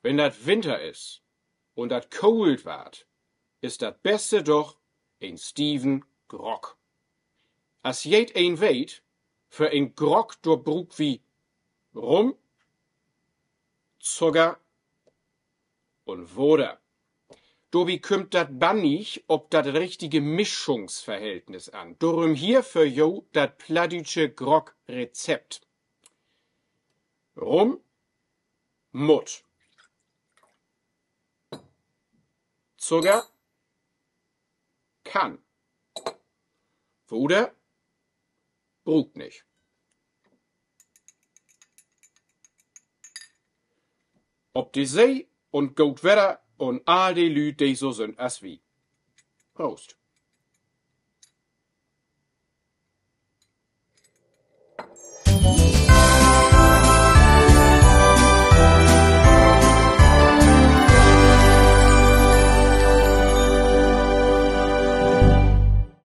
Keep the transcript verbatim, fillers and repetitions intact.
Wenn dat Winter is un dat koolt warrt, is dat Beste doch en stieven Grog. As jedeen weet, för en Grog, dor bruukt wi Rum, Zucker un Water. Dorbi kümmt dat bannig op dat richtige Mischungsverhältnis an. Dorüm hier för jo dat plattdüütsche Grogrezept. Rum mutt. Zucker kann. Water bruukt nich. Op de See un goot Wedder un all de Lüüd, de so sünd as wi. Proost.